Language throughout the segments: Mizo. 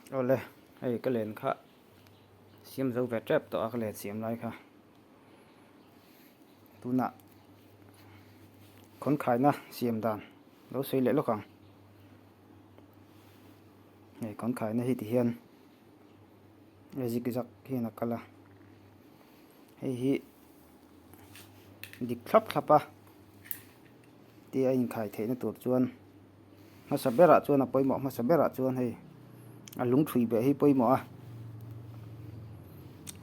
Awle, hei ka len kha siam zo ve tep tawh a ka len siam lai kha. Tunah khawn khaina siam dan lo sawi leh lawk ang. Hei khawn khaina hi ti hian a zik zak hian a kal a, hei hi dik thlap thlap a tia a inkhai theihna tur chuan hmasa berah chuan a pawimawh hmasa berah chuan hei a lung thui beh hi pawimawh a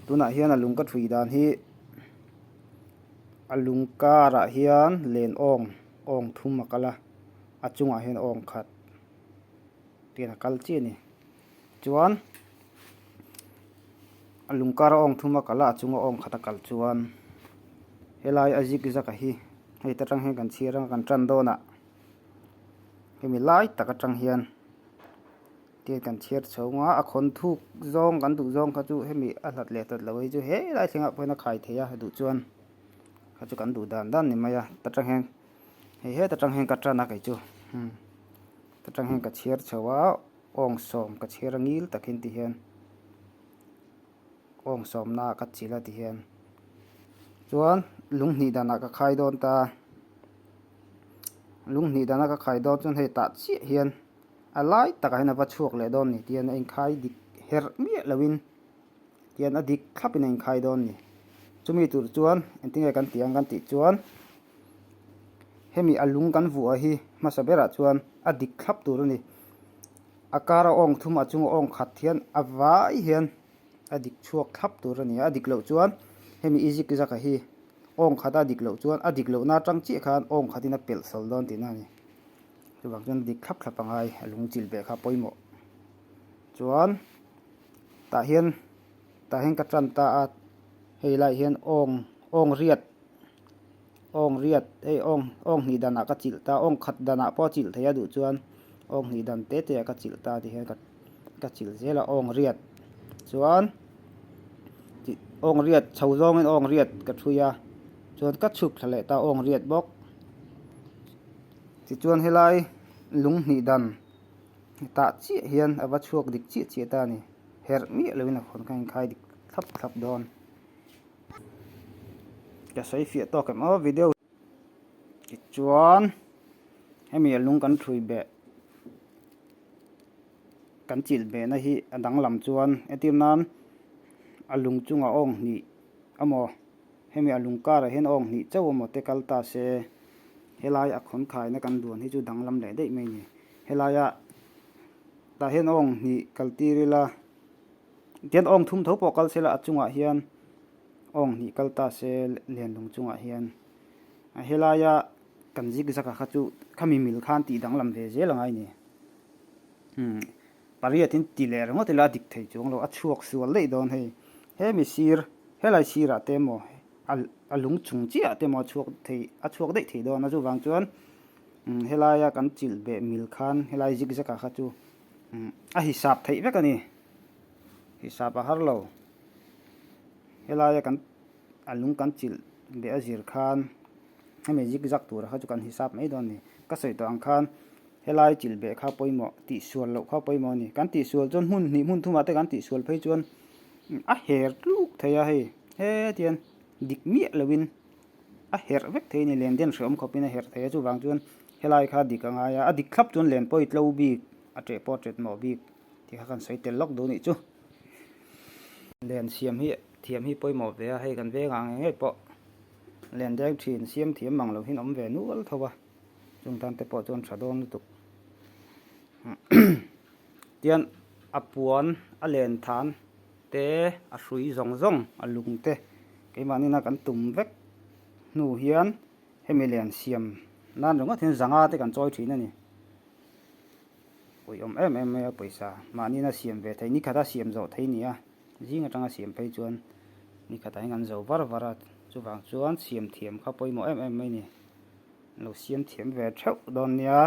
tunah hian a lung ka thui dan hi a lung karah hian len awng awng thum a kal a a chungah hian awng khat tian a kal chiah a ni chuan a lung kara awng thum a kal a a chunga awng khat a kal chuan helai a zik zak a hi hei ta tang hian kan chhiar anga kan tan dawn ah hemi lai tak atang hian tian kan chhiar chho anga a khawn thuk zawng kan duh zawng kha chu hemi a hlat leh hlat loh hi chu helai thlengah pawh hian a khai thei a duh chuan kha chu kan duh dan dan ni mai a ta tang hian hei heta tang hian ka tan a kei chu ta tang hian ka chhiar chho a awng sawm ka chhiar a ngil takin ti hian awng sawmna ah ka chilh a ti hian chuan lung hnih danah ka khai dawn ta lung hnih dana ka khai dawn chuan hei tah chiah hian a lai takah hian a va chhuak leh dawn a ni tihian a inkhai dik herh miah loin tihian a dik thlapin a inkhai dawn a ni chumi tur chuan engtin nge kan tih ang kan tih chuan hemi a lung kan vuah hi hmasa berah chuan a dik thlap tur a ni a kar a awng thum a chunga awng khat hian a vai hian a dik chhuak thlap tur a ni a a dik loh chuan hemi i zik zaka hi awng khat a dik loh chuan a dik lohna atang chiah khan awng khatin a pelh sawl dawn tihna a ni chuvang chuan dik thlap thlap a ngai a lung chilh beh kha pawimawh chuan tah hian tah hian ka tan ta a hei lai hian awng awng riat awng riat hei awng awng hnih danah ka chilh ta awng khat danah pawh a chilh thei a duh chuan awng hnih dan te te ah ka chilh ta ti hian ka ka chilh zel a awng riat chuan tih awng riat chho zawngin awng riat ka thui a chuan ka chhuk thla leh ta awng riat bawk tichuan helai lung hnih dan tah chiah hian a va chhuak dik chiah chiah ta a ni herh miah loin a khawn kha a inkhai dik thlap thlap dawn. Ka sawi fiah tawk em aw video tichuan hemi a lung kan thui beh kan chilh behna hi a danglam chuan entir nan a lung chungah awng hnih emaw hemi a lung karah hian awng hnih chauh emaw te kal ta se helai a khawn khaina kan duan hi chu danglam leh daih mai a ni helaia tah hian awng hnih kal tir ila. Tihian awng thum tho pawh kal se la a chungah hian awng hnih kal ta se lianlung chungah hian a helaia kan zik zak a kha chu khami mil khan tih danglam ve zel a ngai ni umm pariat in ti leh ringawt ila a dik thei chuang lo a chhuak sual daih dawn hei hemi sir helai sirah te emaw a a lung chung chiah ah te emaw a chhuak thei a chhuak daih thei dawn a chuvang chuan umm helaia kan chilh beh mil khan helai zik zak ah kha chu a hisap theih vek a ni hisap a har lo helaia kan a lung kan chilh beh a zir khan hemi zik zak tur kha chu kan hisap mai dawn a ni ka sawi tawh ang khan helai chilh beh kha pawimawh tihsual loh kha pawimawh a ni kan tihsual chuan hmun hnih hmun thumah te kan tihsual phei chuan a her tluk thei a hei hetiang dik miah loin a herh vek thei a ni len den hreawm khawpin a herh thei a chuvang chuan helai kha dik a ngai a a dik thlap chuan len pawh i tlo bik a ṭeh pawh a ṭet mawh bik tih kha kan sawi tel lawk duh a nih chu. Len siam hi thiam hi pawimawh ve a hei kan vengah ngei ngei pawh len deng thin siam thiam mang lo hian awm ve nual tho a chung tan te pawh chuan tha dawn lutuk tian a puan a len than te a hrui zawng zawng a lung te keimahni na kan tum vek hnu hian hemi len siam nan ringawt hian zanga te kan chawi thin a ni uiawm em em mai a pawisa mahni na siam ve thei nikhat a siam zawh thei nia zing atanga siam phei chuan nikhat ah hian kan zo var var a chuvang chuan siam thiam kha pawimawh em em mai a ni lo siam thiam ve theuh dawn nia.